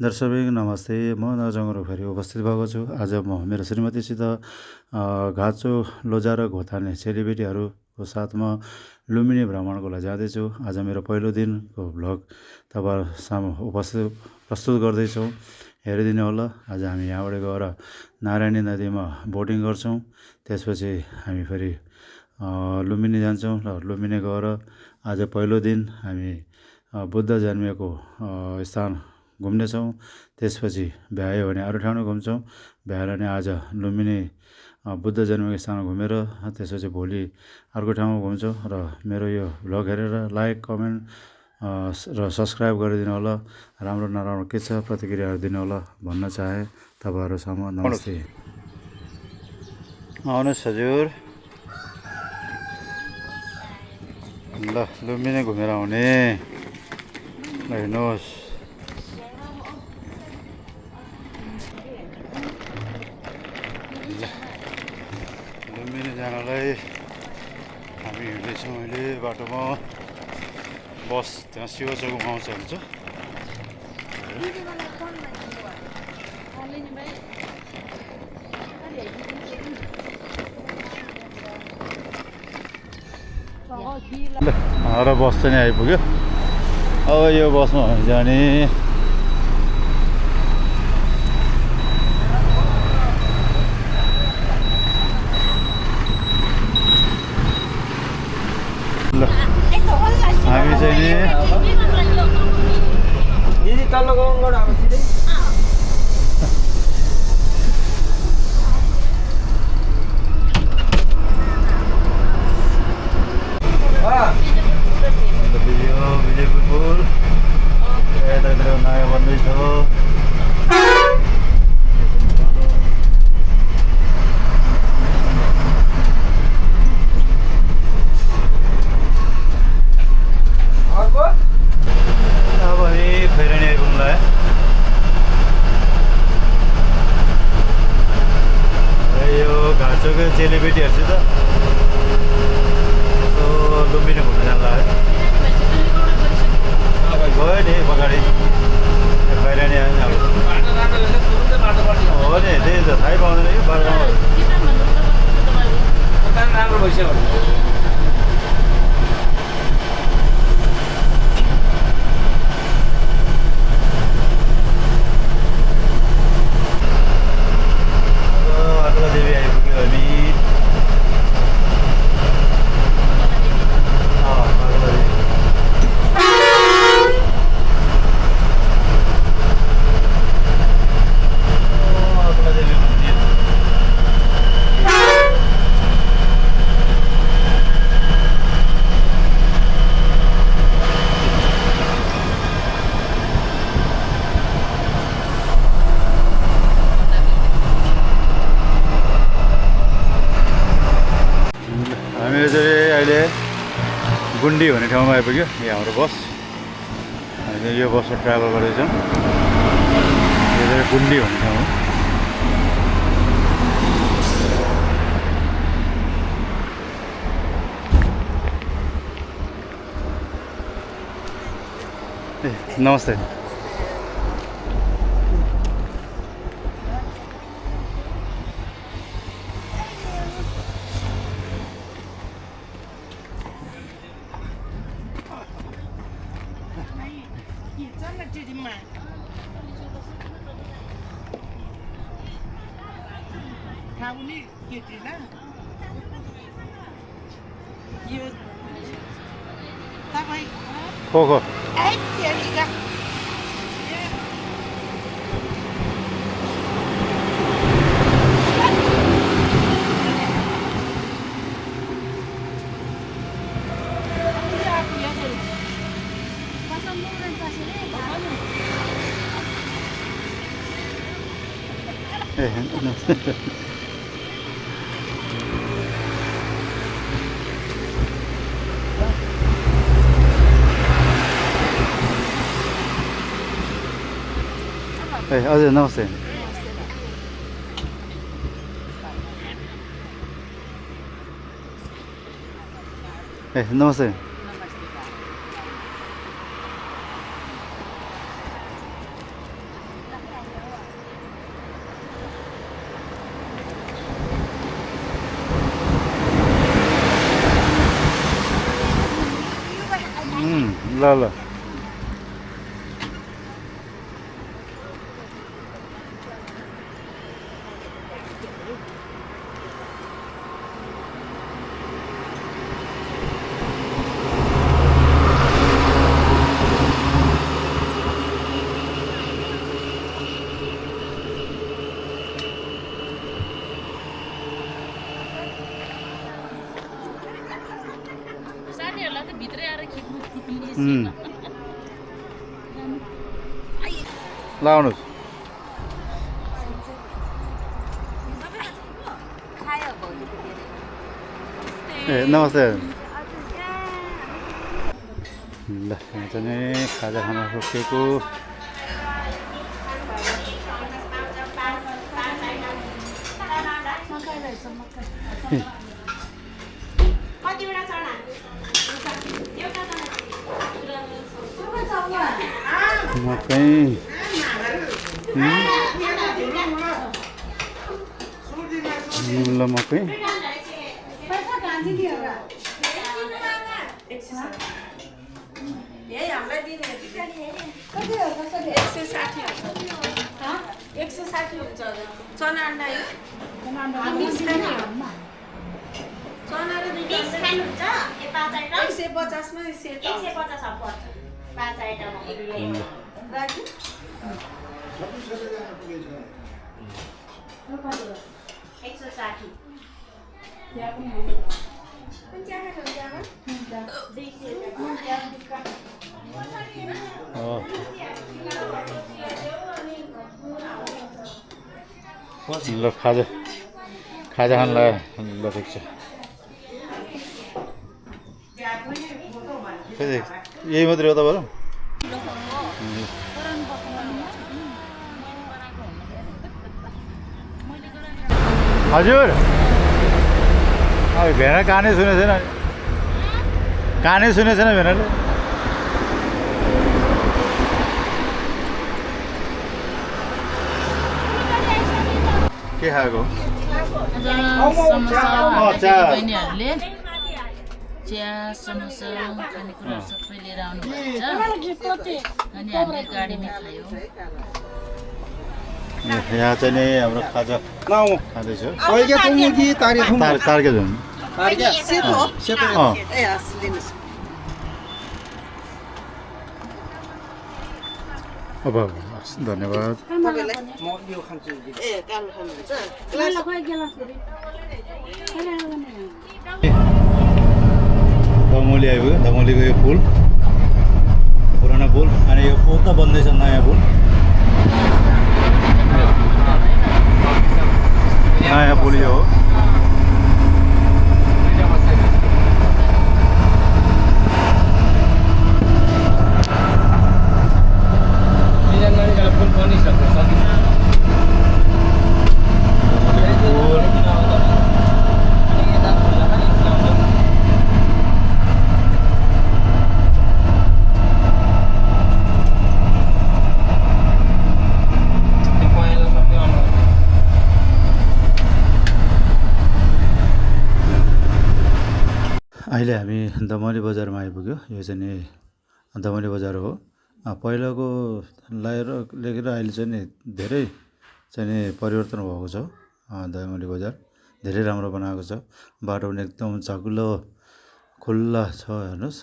दर्शक नमस्ते। म नजङ्गरो फेरि उपस्थित भएको छु। आज म मेरो श्रीमतीसित घाँचो, लोजा र घोताने चेलीबेटीहरूको साथमा लुम्बिनी भ्रमणको लागि जाँदैछु। आज मेरो पहिलो दिनको भ्लग तपाईँहरू सामु प्रस्तुत गर्दैछौँ, हेरिदिनु होला। आज हामी यहाँबाट गएर नारायणी नदीमा बोटिङ गर्छौँ। त्यसपछि हामी फेरि लुम्बिनी जान्छौँ र लुम्बिनी गएर आज पहिलो दिन हामी बुद्ध जन्मिएको स्थान घुम्नेछौँ। त्यसपछि भ्यायो भने अरू ठाउँ घुम्छौँ। भ्याएर नै आज लुम्बिनी बुद्ध जन्मेको स्थान घुमेर त्यसपछि भोलि अर्को ठाउँमा घुम्छौँ। र मेरो यो भ्लग हेरेर लाइक, कमेन्ट र सब्सक्राइब गरिदिनु होला। राम्रो नराम्रो के छ प्रतिक्रियाहरू दिनु होला भन्न चाहे तपाईँहरूसम्म। नमस्ते। आउनुहोस् हजुर। ल लुम्बिनी घुमेर आउने हेर्नुहोस्। लुम्बिनी जानलाई हामी हिँड्दैछौँ अहिले बाटोमा। बस त्यहाँ शिवचोकमा आउँछ हुन्छ। र बस चाहिँ आइपुग्यो। अब यो बसमा हामी जाने। ल हामी चाहिँ नि दिदी तल्लो गाउँबाट अब सिधै विजयपुर पुल यतातिर नयाँ बन्दैछ। अर्को अब हामी खैरानी आइपुग्नु लाग्यो। यो घाँचोको चेलीबेटीहरूसित यसो लुम्बिनी घुम्न जानु लाग्यो। गयो नि पछाडि खैरानी आयो नि। अब बाटो राम्रो रहेछ, तुरुन्तै बाटो पर्छ। हो नि, त्यही त थाहै पाउँदैन कि बाटोमा। काम राम्रो भइसक्यो भने अग्ला देवी आइपुग्यो हामी। अग्ला देवी अग्ला देवी मन्दिर। हामी चाहिँ अहिले गुन्डी भन्ने ठाउँमा आइपुग्यो। यहाँ हाम्रो बस, हामी यो बसमा ट्राभल गर्दैछौँ। यो चाहिँ गुन्डी भन्ने ठाउँ हो। ए नमस्ते। खाउने केटीलाई यो तपाईँ खो खो तेरिका ए हजुर नमस्ते। ए नमस्ते। ल ल साथीहरूलाई त भित्रै आएर खिच्नु ल आउनुहोस् ए नमस्ते ल यहाँ चाहिँ नि खाजा खाना सकिएको कतिवटा चना मकै ल मकै ल खाजा खाजा खान लाग्यो ल ठिक छ यही मात्रै हो तपाईँहरू हजुर अब भेडा कानै सुनेको छैन कानै सुनेको छैन भेडाले के खाएको बहिनीहरूले चिया समोसा खानेकुरा सबै लिएर आउनुभएको छ अनि हामीले गाडीमा खायौँ यहाँ चाहिँ नि हाम्रो खाजा खाँदैछ तारिक तार्के झुन अब धन्यवाद दमोली आइपुग्यो दमोलीको यो पुल पुरानो पुल अनि यो पुल त बन्दैछ नयाँ पुल नयाँ पुल यो हो अहिले हामी दमोली बजारमा आइपुग्यो यो चाहिँ नि दमोली बजार हो पहिलाको लेखेर अहिले चाहिँ नि धेरै चाहिँ नि परिवर्तन भएको छ दमोली बजार धेरै राम्रो बनाएको छ बाटो पनि एकदम चग्लो खुल्ला छ हेर्नुहोस्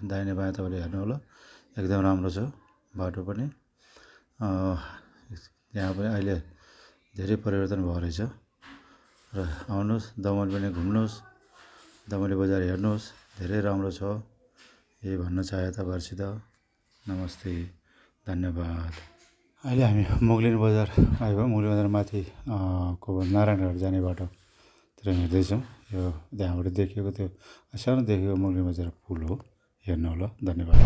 दाहिने बायाँ तपाईँले हेर्नु होला एकदम राम्रो छ बाटो पनि यहाँ पनि अहिले धेरै परिवर्तन भएको रहेछ र आउनुहोस् दमोली पनि घुम्नुहोस् दमोली बजार हेर्नुहोस् धेरै राम्रो छ यही भन्न चाहे तपाईँहरूसित नमस्ते धन्यवाद अहिले हामी मुगलिन बजार आयो मुगलिन बजार माथि नारायणघाट जाने बाटोतिर हिँड्दैछौँ यो त्यहाँबाट देखिएको त्यो सानो देखेको मुगलिन बजार पुल हो हेर्नु होला धन्यवाद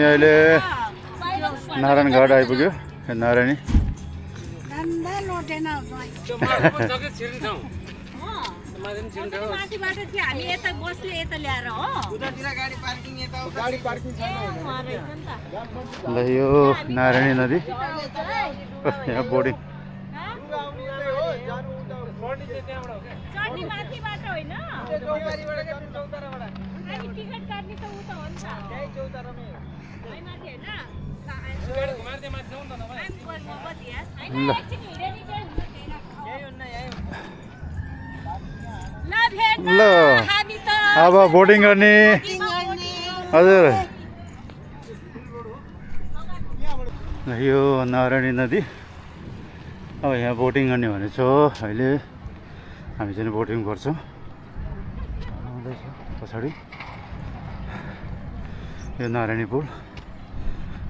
अहिले नारायण घाट आइपुग्यो नारायणी माथिबाट थियो हामी यता बस्ने यता ल्याएर हो गाडी पार्किङ छैन ल यो नारायणी नदी यहाँ बोर्डिङ चढ्ने माथिबाट होइन अनि टिकट काट्ने त उ त हो नि त है माथि होइन ल ल अब बोटिङ गर्ने हजुर यो नारायणी नदी अब यहाँ बोटिङ गर्ने भनेको छ अहिले हामी चाहिँ बोटिङ गर्छौँ पछाडि यो नारायणी पुल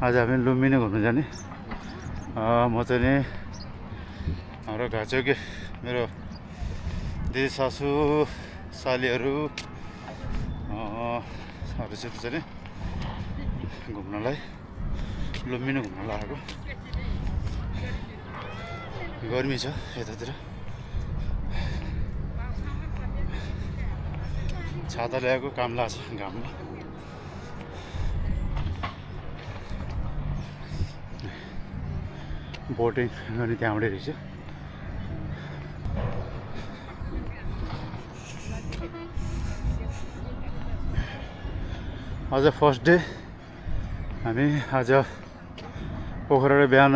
आज हामी लुम्बिनी घुम्नु जाने म चाहिँ नि हाम्रो घाँचोके मेरो दिदी सासू सालीहरू साथीसित चाहिँ घुम्नलाई लुम्बिनी घुम्न लागेको गर्मी छ यतातिर छाता ल्याएको काम लाग्छ घाममा बोटिङ गर्ने त्यहाँबाटै रहेछ आज फर्स्ट डे हामी आज पोखराबाट बिहान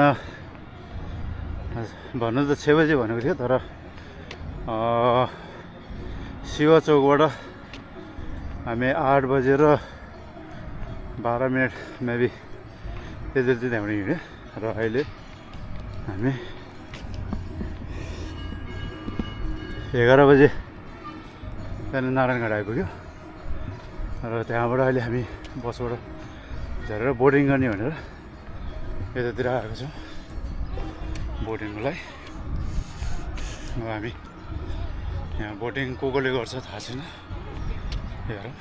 भन्नु त 6 बजे भनेको थियो तर शिव चौकबाट हामी 8 बजेर 12 मिनट मेबी त्यति त्यहाँबाट हिँड्यो र अहिले हामी 11 बजे त्यहाँदेखि नारायणघाट आइपुग्यो र त्यहाँबाट अहिले हामी बसबाट झरेर बोटिङ गर्ने भनेर यतातिर आएको छौँ बोटिङको लागि अब हामी यहाँ बोटिङ कसले गर्छ थाहा छैन हेरौँ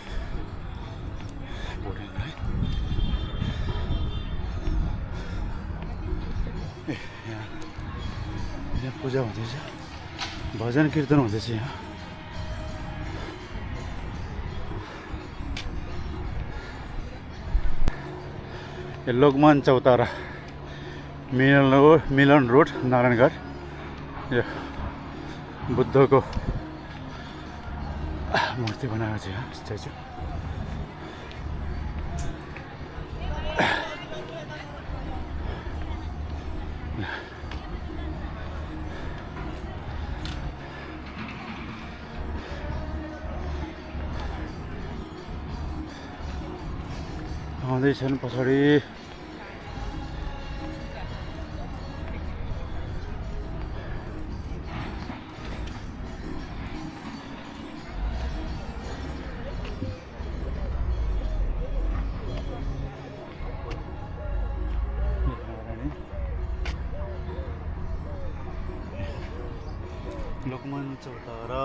बोटिङको लागि यहाँ पूजा हुँदैछ भजन कीर्तन हुँदैछ यहाँ लोकमान चौतारा मिलन रोड नारायणघाट यो बुद्धको मूर्ति बनाएको छ यहाँ स्ट्याचु आउँदैछन् पछाडि लोकमान चौतारा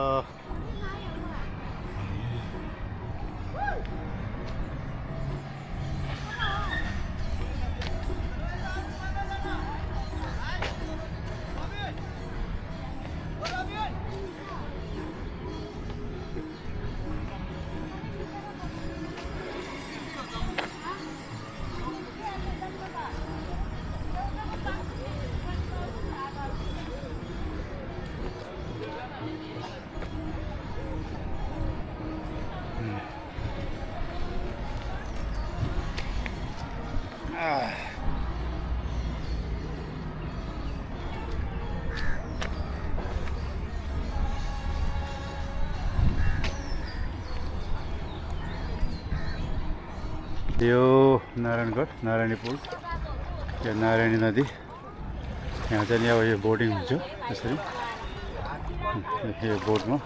यो नारायणघाट नारायणी पुल यो नारायणी नदी यहाँ चाहिँ अब यो बोटिङ हुन्छ यसरी यो बोटमा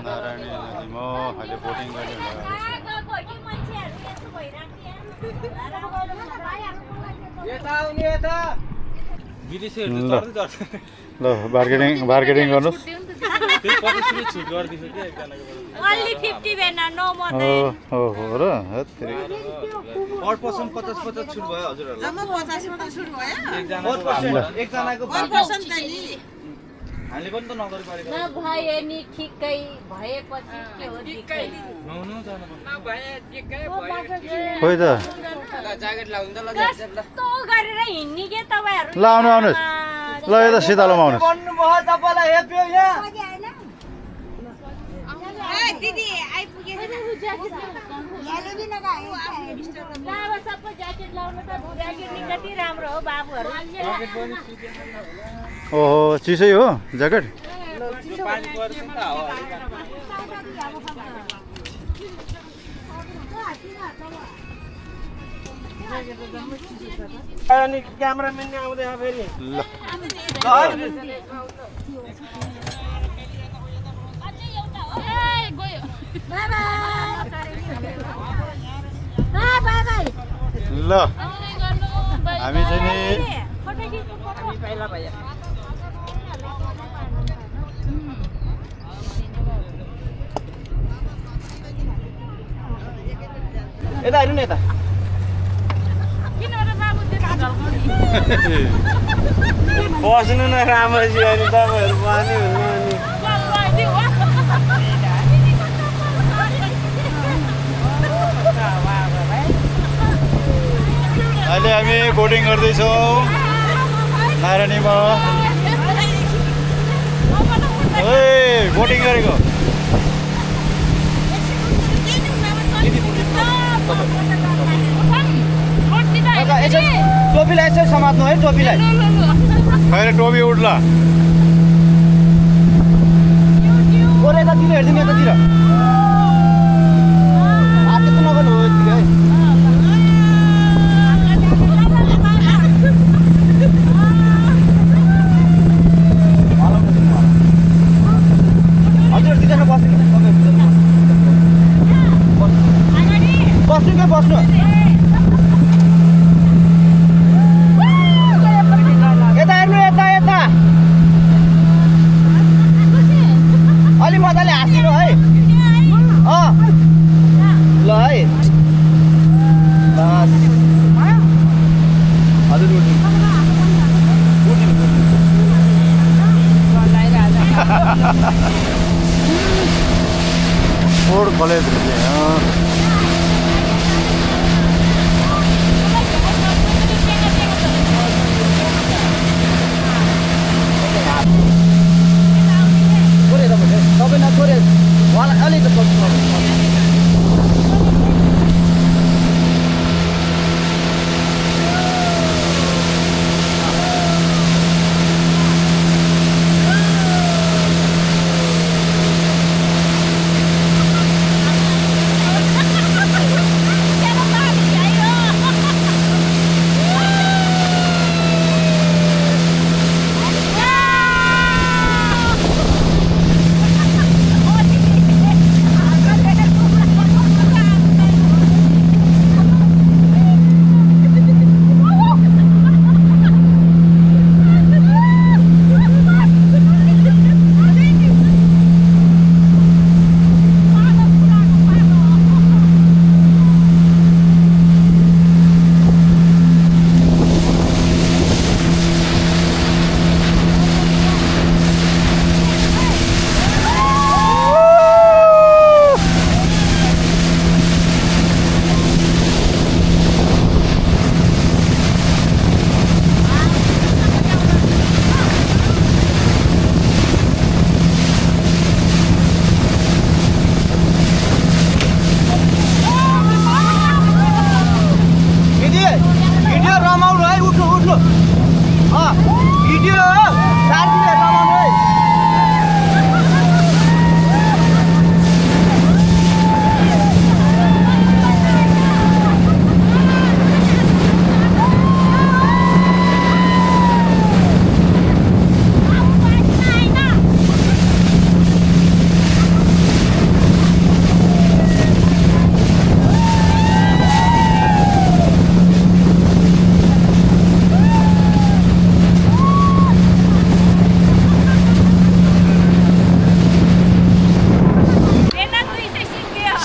नारायणी नदीमा अहिले बोटिङ गर्ने ल बार्गेनिङ गर्नुहोस् Only 50 भएन, no more than. हो र हेत्तेरी पर पर्सन 50-50 छुट भयो हजुरहरुलाई जम्मा 50% छुट भयो एकजनाको 1% त नि हामीले पनि त नगरपालिका नभए नि ठिकै भएपछि के हो ठिकै खोइ त कस्तो गरेर हिँड्ने के तपाईँहरू ल आउनुहोस् ल यता सिधालोमा आउनुहोस् भन्नुभयो तपाईलाई हेप्यो यहाँ दिदी आइपुगे अब सबै ज्याकेट लाउनु त ज्याकेट नि कति राम्रो हो बाबुहरू ओहो चिसै हो ज्याकेट अनि क्यामेराम्यान नि आउँदै फेरि ल हामी चाहिँ नि यता हेर्नु न यता बस्नु न राम्ररी अनि तपाईँहरू पानी हुनु अनि अहिले हामी बोटिङ गर्दैछौँ नारायणीमा बोटिङ गरेको टोपीलाई यसो समात्नु है टोपीलाई खैर टोपी उठ्ला ओरे यतातिर हेरिदिनु यतातिर त्यस्तो नगर्नु हो यतिकै है हजुर दुईजना बस्नु बस्नु क्या बस्नु यता हेर्नु यता यता अलि मजाले हाँसिनु है ल है बस हजुर फोर्ड कलेज तपाईँ नछोडे उहाँलाई अलिकति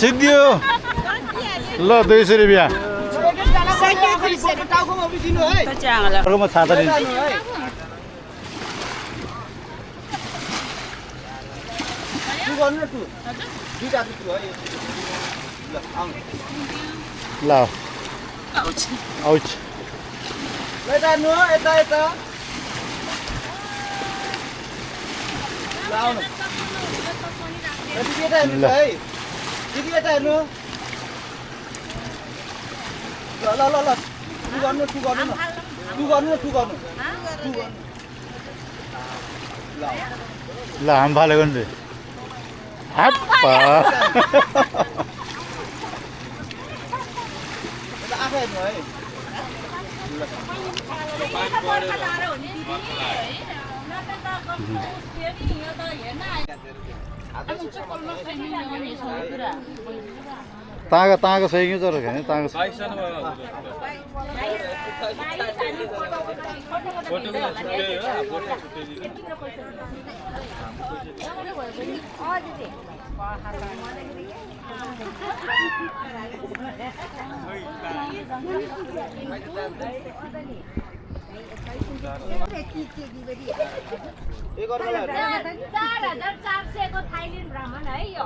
सिद्धियो ल 200 रुपियाँ टाउकोमा उभिदिनु है अर्कोमा छाता लिन्छ जानु है टु गर्नु न टु दुईटा टु है ल आउनु ल आउच यता हेर्नु हो यता यता ल आउनु दिदी यता हेर्नु है दिदी यता हेर्नु ल ल ल ल टु गर्नु टु गर्नु न टु गर्नु न टु गर्नु टु गर्नु ल हाम फालेको नि हाप्पा आफै हेर्नु है ताँगा सही तर खाने ताँगा ए गर्नु ल 4,400 को थाइल्यान्ड भ्रमण है यो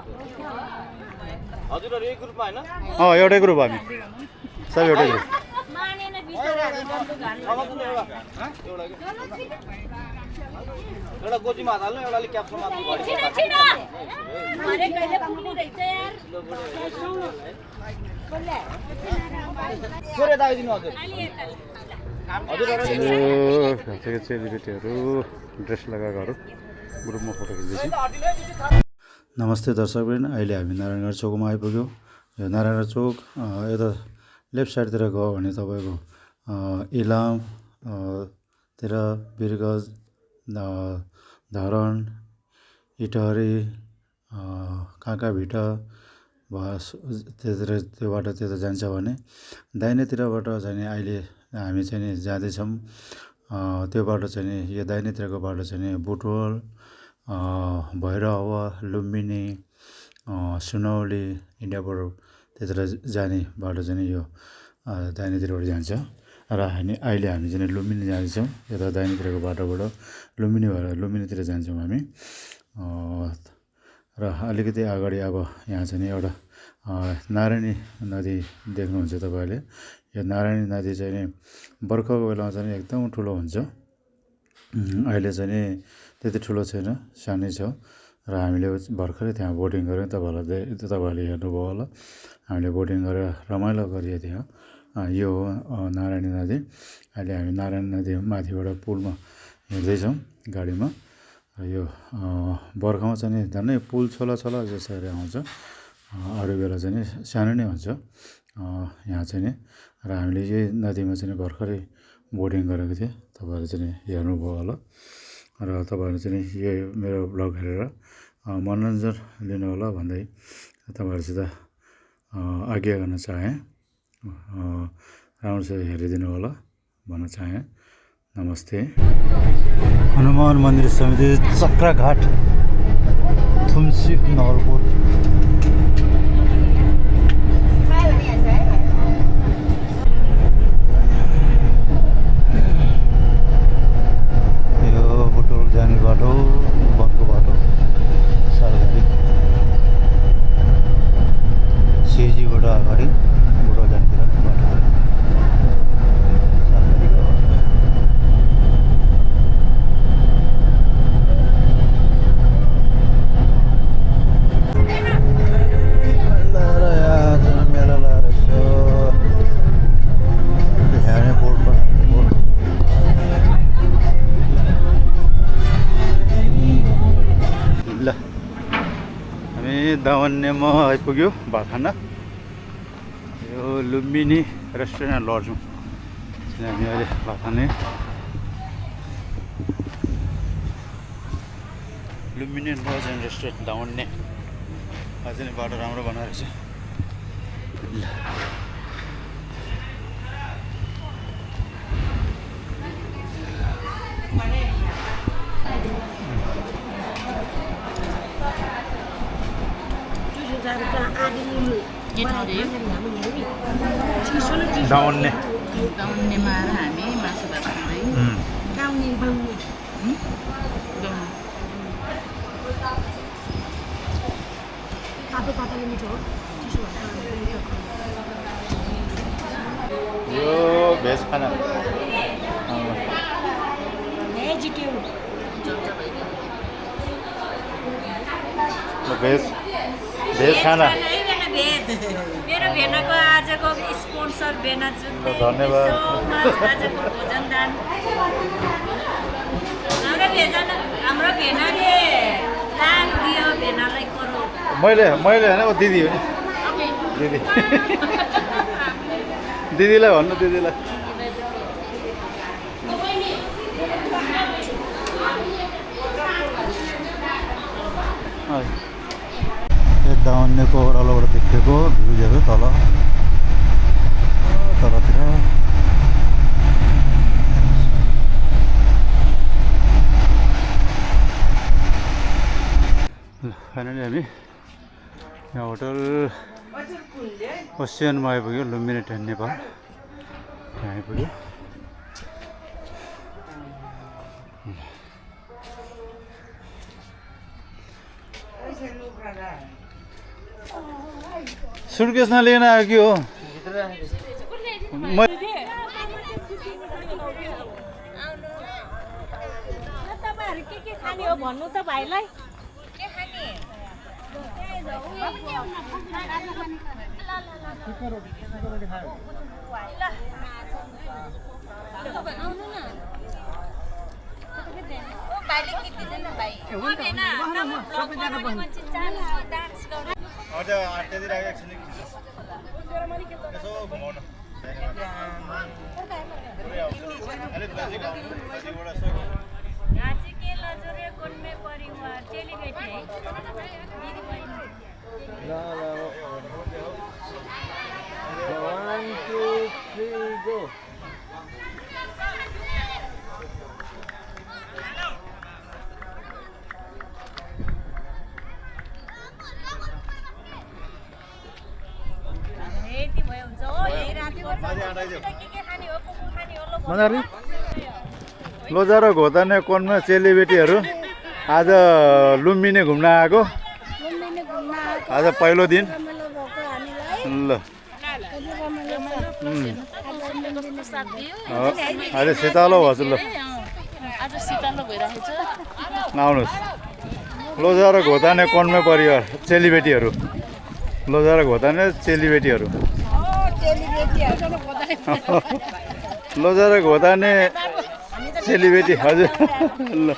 हजुरहरु एक ग्रुपमा हैन एउटै ग्रुप हामी सब एउटै ग्रुप मानेन बिचराहरु बन्दुक हाल्नु एउटा गोजीमा हात हाल्नु एउटाले क्याप्सुलमा हात हाल्नु छिन छिन मरे कहिले पुग्नु रहेछ यार बोले छोरे दाइदिनु हजुर हजुरहरु चेलीबेटीहरू ड्रेस लगाएकोहरू ग्रुपमा फोटो खिच्दैछु नमस्ते दर्शकवृन्द अहिले हामी नारायणगढ चोकमा आइपुग्यौँ यो नारायणगढ चोक यता लेफ्ट साइडतिर गयो भने तपाईँको इलाम तिर बिरगज धरान इटहरी काँकाभिटा बस त्यतिर त्यो बाटो त्यता जान्छ भने दाहिनेतिरबाट चाहिँ नि अहिले हामी चाहिँ नि जाँदैछौँ त्यो बाटो चाहिँ नि यो दाहिनेतिरको बाटो चाहिँ नि बुटवल भैरहवा लुम्बिनी सुनौली इन्डियाबाट त्यतिर जाने बाटो चाहिँ नि यो दाहिनेतिरबाट जान्छ र अहिले हामी चाहिँ लुम्बिनी जाँदैछौँ यता दाहिनेतिरको बाटोबाट लुम्बिनी भएर लुम्बिनीतिर जान्छौँ हामी र अलिकति अगाडि अब यहाँ चाहिँ एउटा नारायणी नदी देख्नुहुन्छ तपाईँहरूले यो नारायणी नदी चाहिँ नि बर्खाको बेलामा चाहिँ एकदम ठुलो हुन्छ अहिले चाहिँ नि त्यति ठुलो छैन सानै छ र हामीले भर्खरै त्यहाँ बोटिङ गऱ्यौँ तपाईँहरूले हेर्नुभयो होला हामीले बोटिङ गरेर रमाइलो गरियो त्यहाँ यो हो नारायणी नदी अहिले हामी नारायणी नदी माथिबाट पुलमा हिँड्दैछौँ गाडीमा यो बर्खामा चाहिँ नि झन्डै पुल छोला जसरी आउँछ अरू बेला चाहिँ नि सानो नै हुन्छ यहाँ चाहिँ नि र हामीले यही नदीमा चाहिँ भर्खरै बोटिङ गरेको थिएँ तपाईँहरू चाहिँ हेर्नुभयो होला र तपाईँहरू चाहिँ यो मेरो ब्लग हेरेर मनोरञ्जन लिनु होला भन्दै तपाईँहरूसित आज्ञा गर्न चाहेँ राम्रोसित हेरिदिनु होला भन्न चाहेँ नमस्ते हनुमान मन्दिर समिति चक्राघाट थुम्सी नवलपुर यो बुटोल जाने बाटो वनको बाटो सालघारी सिजीबाट अगाडि बुटोल जानेतिर बाटो दावन्यमा आइपुग्यो भात खान यो लुम्बिनी रेस्टुरेन्ट लजमा हामी अहिले भात खाने लुम्बिनी लज एन्ड रेस्टुरेन्ट दावन्ने अझ नै बाटो राम्रो बनाएको छ के ठाउँ रे दाउन्ने गाउनेमा आएर हामी मासु भात खाँदै गाउने यो भेज खाना भेज खाना मेरो भेनाको आजको स्पोन्सर भेना धन्यवाद आजको भोजन दान हाम्रो भेनाले दान दियो भेनालाई करो मैले होइन ओ दिदी हो नि दिदी दिदीलाई भन्नु दिदीलाई दाउन्नेको ओह्रालोबाट देखेको भ्युजहरू तलतिर फाइनली हामी यहाँ होटल ओसियनमा आइपुग्यो लुम्बिनी टेन नेपाल यहाँ आइपुग्यो सुटकेस नलिएर आयो कि हो तपाईँहरू के खाने हो भन्नु त भाइलाई लोजा र घोताने कोनमा चेलीबेटीहरू आज लुम्बिनी घुम्न आएको आज पहिलो दिन ल अहिले शीतलो हजुर ल आज शीतलो भइरहेको छ आउनुहोस् लोजा र घोताने कोनमै परिवार चेलीबेटीहरू लोजा र घोताने चेलीबेटीहरू लोजा र घोताने चेलीबेटी हजुर ल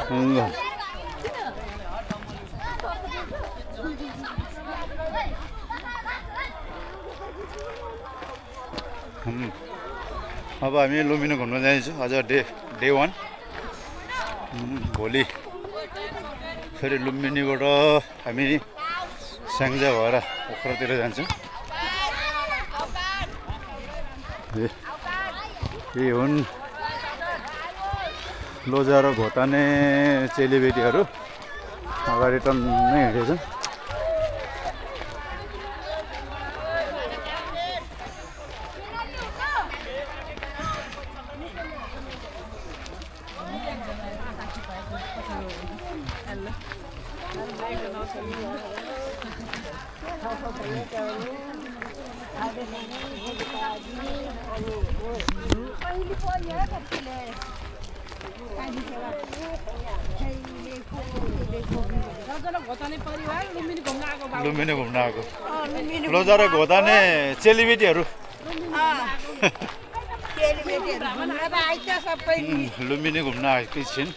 ल अब हामी लुम्बिनी घुम्न जान्छौँ आज डे 1 भोलि फेरि लुम्बिनीबाट हामी स्याङ्जा भएर पोखरातिर जान्छौँ यही हुन् लोजा र घोताने चेलीबेटीहरू अगाडि टन्नै हिँडेछन् लुम्बिनी घुम्न आएको लोजा र घोताने चेलीबेटीहरू लुम्बिनी घुम्न आएकै छिन्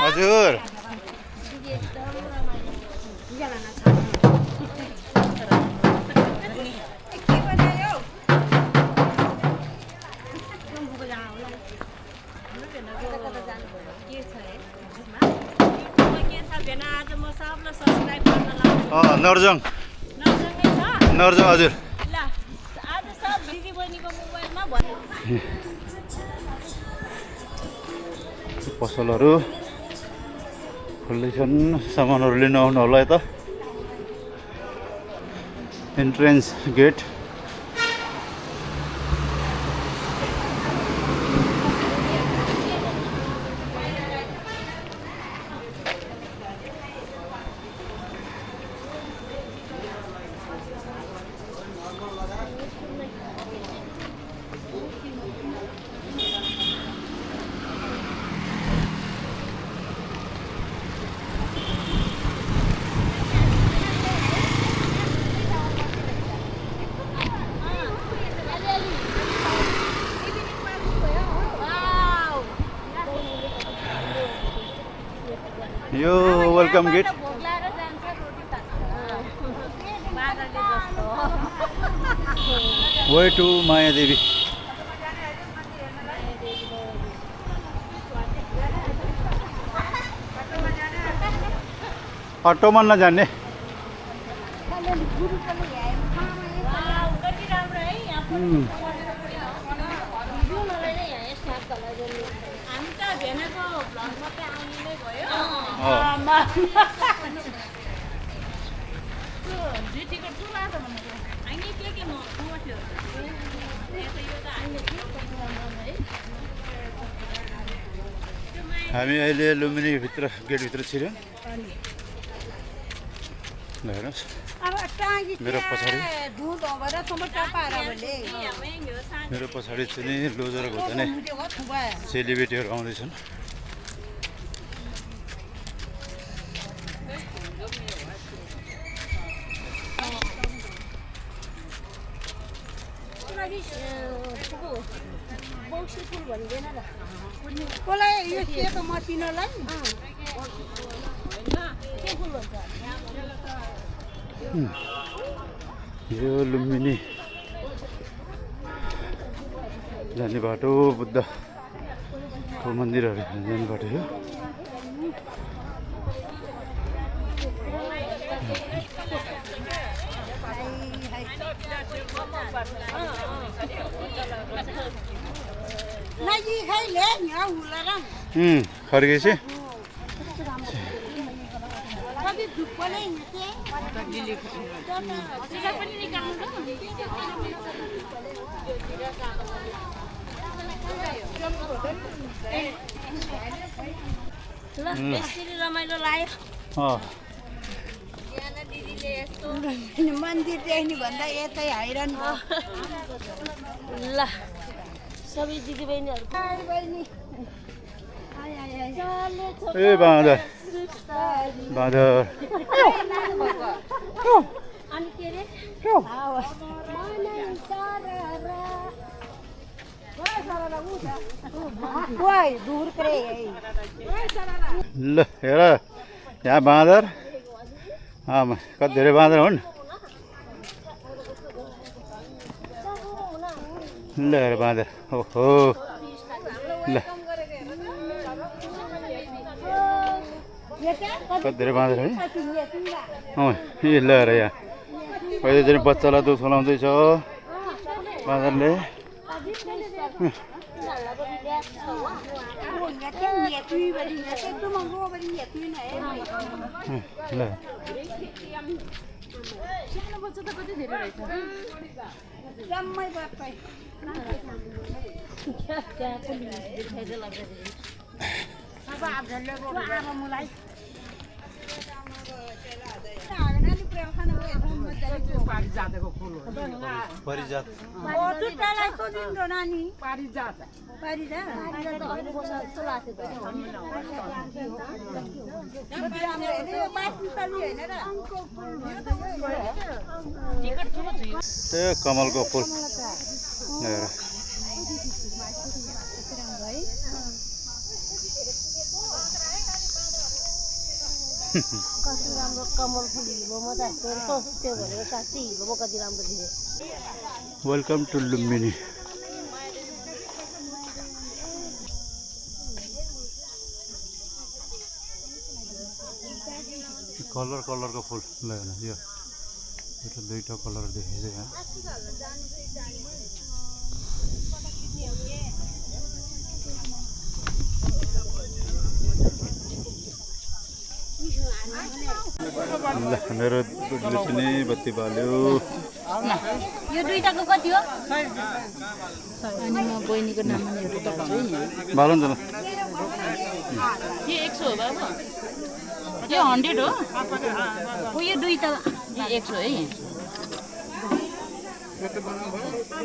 हजुर के छ भेना आज म सबलाई सब्स्क्राइब गर्न लाउँछु नर्जङ नजङ्गै छ नर्जङ हजुर ल आज सब दिदी बहिनीको मोबाइलमा भन्नु पसलहरू खुल्लै छन् सामानहरू लिन आउनु होला यता एन्ट्रेन्स गेट यो वेलकम गेट भोग लाएर जान्छ रोटी खान्छ बादलले जस्तो वे टु मायादेवी अटोमा नजाने कति राम्रो है हामी त भेनाको भ्लग मात्रै आउने नै भयो ड्युटीको ठुला छ भनेको होइन के म थियो हामी अहिले लुम्बिनी भित्र गेटभित्र छिर्यौँ हेर्नुहोस् मेरो पछाडि मेरो पछाडि चाहिँ नि लोजर घोटाने सेलिब्रेटीहरू आउँदैछन् कसलाई यो सेतो मसिनोलाई यो लुम्बिनी जाने बाटो बुद्धको मन्दिरहरू जाने बाटो हो नजी खाइले नि हुला खर्केपछि कति धुप्पले हिँड्थे पनि निकाल्नु ल यसरी रमाइलो लाग्यो दिदीले यस्तो मन्दिर देख्ने भन्दा यतै हैरान ल सबै दिदीबहिनीहरू ए बाँदर अनि के अरे ल हेर यहाँ बाँदर कति धेरै बाँदर हुन् ल हेर बाँदर ओहो ल कति धेरै बाँदर है ए ल हेर यहाँ अहिले चाहिँ बच्चालाई दुध खुवाउँदैछ बाँदरले ल परिजात कमलको फुल हेर कति राम्रो कमल फुल हिलो म त त्यो भनेर साँच्चै हिलो म कति राम्रो दिने वेलकम टु लुम्बिनी कलर कलरको फुल ल हेर्नु यो एउटा दुईटा कलर देखेको छ यहाँ ल मेरो दुधले चाहिँ नि बत्ती बाल्यो यो दुईटाको कति हो अनि म बहिनीको नाममा एउटा बाल्छु है बाल्नु न यो 100 हो बाबु यो 100 हो हो यो दुईटा यो 100 है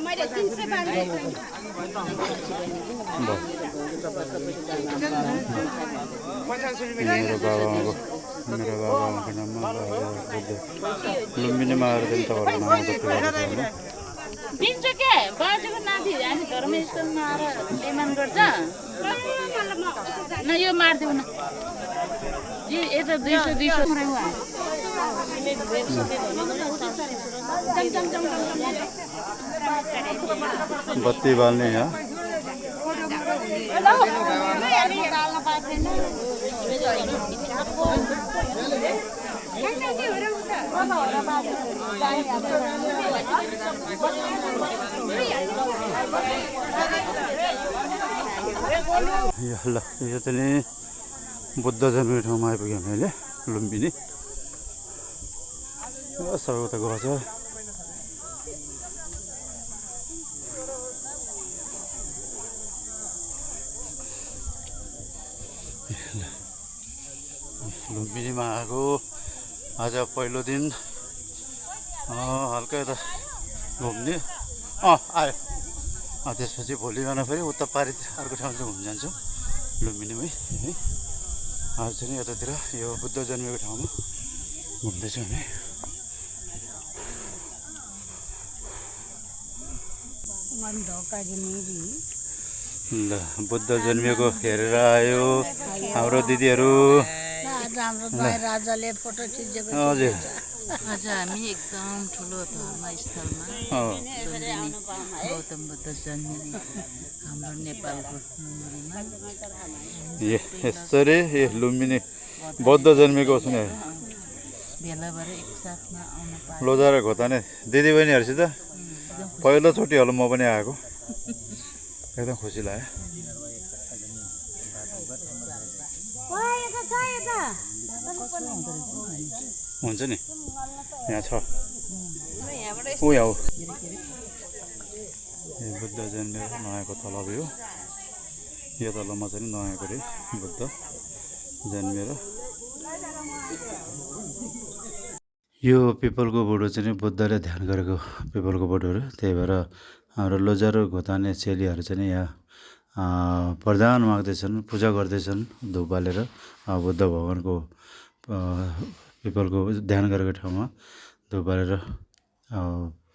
मैले 300 बाँधेँ मेरो बाबाको नाममा लुम्बिनीमा आएर चाहिँ तपाईँहरूको नाममा बत्ती बाल्नु दिन्छ के बाजेको नाति हामी धर्मस्थलमा आएर डिमान्ड गर्छ न यो मार्दिउ न यो यता 200 बत्ती बाल्ने यहाँ ल यो चाहिँ नि बुद्ध जन्मेको ठाउँमा आइपुग्यो हामीले लुम्बिनी सबै उता गएको छ लुम्बिनीमा आएको आज पहिलो दिन हल्का यता घुम्ने आयो त्यसपछि भोलि बिहान फेरि उता पारि अर्को ठाउँ चाहिँ घुम्न जान्छौँ लुम्बिनीमै है आज चाहिँ यतातिर यो बुद्ध जन्मेको ठाउँमा घुम्दैछौँ हामी ल बुद्ध जन्मेको हेरेर आयो हाम्रो दिदीहरू राजाले फोटो खिचेको हजुर आज हामी एकदम ठुलो धर्मस्थलमा गौतम बुद्ध जन्मिने हाम्रो नेपालको लुम्बिनीमा यसरी लुम्बिनी बौद्ध जन्मेको छ नि भेला भएर एकसाथमा आउन पाए लोजार घोताने दिदीबहिनीहरूसित पहिलोचोटि होला म पनि आएको एकदम खुसी लाग्यो हुन्छ नि यहाँ छ ऊ यहाँ हो ए बुद्ध जन्मेर नआएको तलब यो तलमा चाहिँ नआएको रे बुद्ध जन्मेर यो पिपलको बोटो चाहिँ बुद्धले ध्यान गरेको पिपलको बोटोहरू त्यही भएर हाम्रो लोजारो घोताने चेलीहरू चाहिँ यहाँ वरदान माग्दैछन् पूजा गर्दैछन् धुप बालेर बुद्ध भगवानको पिपलको ध्यान गरेको ठाउँमा धुप बालेर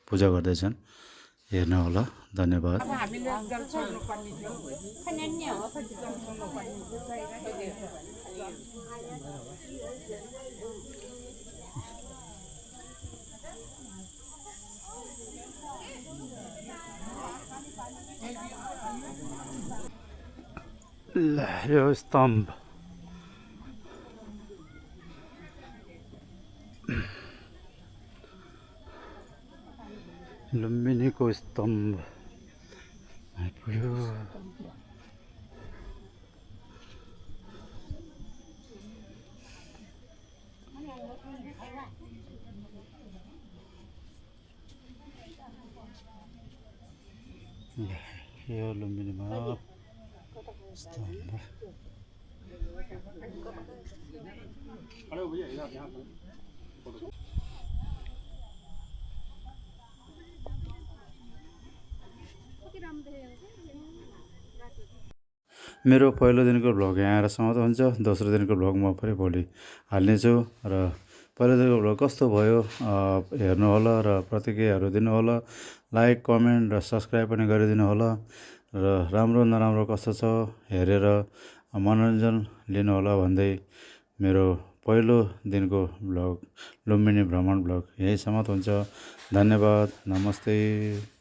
पूजा गर्दैछन् हेर्नु होला धन्यवाद ल यो स्तम्भ लुम्बिनीको स्तम्भ आइपुग्यो यो लुम्बिनीमा स्तम्भ मेरो पहिलो दिनको भ्लग यहाँ आएर समाप्त हुन्छ दोस्रो दिनको भ्लग म फेरि भोलि हाल्नेछु र पहिलो दिनको भ्लग कस्तो भयो हेर्नु होला र प्रतिक्रियाहरू दिनु होला लाइक कमेन्ट र सब्सक्राइब पनि गरिदिनु होला र राम्रो नराम्रो कस्तो छ हेरेर मनोरञ्जन लिनु होला भन्दै मेरो पहिलो दिनको भ्लग लुम्बिनी भ्रमण भ्लग यही समाप्त हुन्छ धन्यवाद नमस्ते।